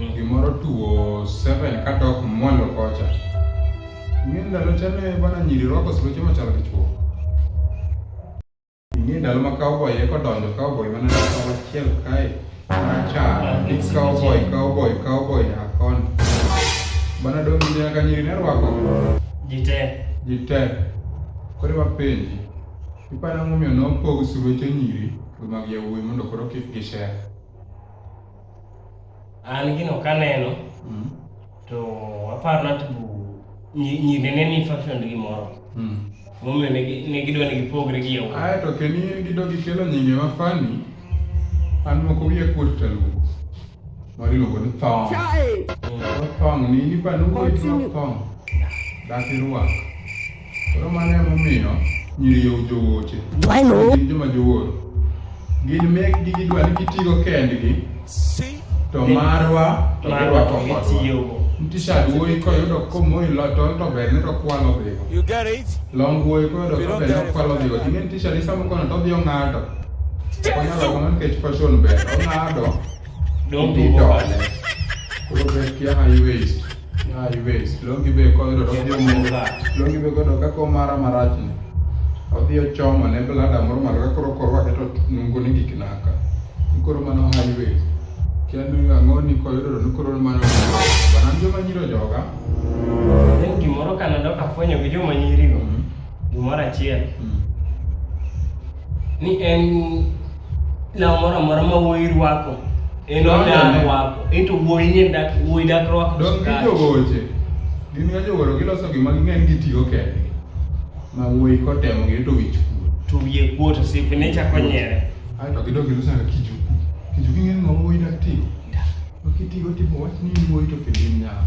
Gimoro 207 kadok mwalo kocha. Ing'e ndalo cha ne bana nyiri rwako suruache machal gi chuo. Ing'e ndalo ma cowboy eko donjo cowboy mana kaw achiel kae marachar ni cowboy cowboy cowboy nyaka koni. Bana dong' nyaka nyiri ne rwako. Ji te. Ji te. Koro ema penji. Iparo ang'o momiyo nopog suruache nyiri gi mag yawuoyi mondo koro kik gi share? An gino kaneno to aparo ni ati nyiri ne ni fashion gimoro. Momiyo ne gidwa ni gipogre gi yawuoyi. Ae to kendo in gidog gikelo nyinge ma funny, an moko wiya kuot taluongo. Moro iluongo ni thong. Koro thong ni in iparo ni wuoyi rwak thong? Dak irwak. Koro mano emomiyo nyiri yow jowoche. Gin joma jowuoro. Gin mekgi gidwa ni gitigo kendgi. To marwa to girwako kodwa. T-shirt wuoyi koyudo komoyi tol to ber ni to kwalo dhigo. You get it? Long wuoyi koyudo to ber ni okwalo dhigo. Ing'e ni t-shirt sama kono to odhi ong'ado. Ok onyal rwako mano nikech fashion ber. Ong'ado. Dong' idhi tugo dole. Koro ber kia high waist. High waist. Longi be koyudo to odhi omo. Longi be koyudo kaka omara marach ni. Odhi ochomo ne blada moro malo ka koro korwake to nungo ni gik naka. Ni koro mano high waist. Kia ni ang'o ni koyudo to ni koro mano. Bana joma nyiro joga. Then gimoro ka nadok afwenyo gi joma nyirigo, gimoro achiel, ni en law moro amora ma wuoyi rwako, en odak rwako, en to wuoyi ni dak wuoyi dak rwako Dong' gi sukari. jogoche. Gin ga jowuoro giloso gima ging'e ni gitiyo kendgi. Ma wuoyi kotemo gi to wich kuot. To wiye kuot osiepene chako nyiere. Aeto gidog giloso nyaka kijuku. Kijuku ing'e ni ng'ama wuoyi dak tigo. Ok itigo timo wach ni in wuoyi to kendo in nyako.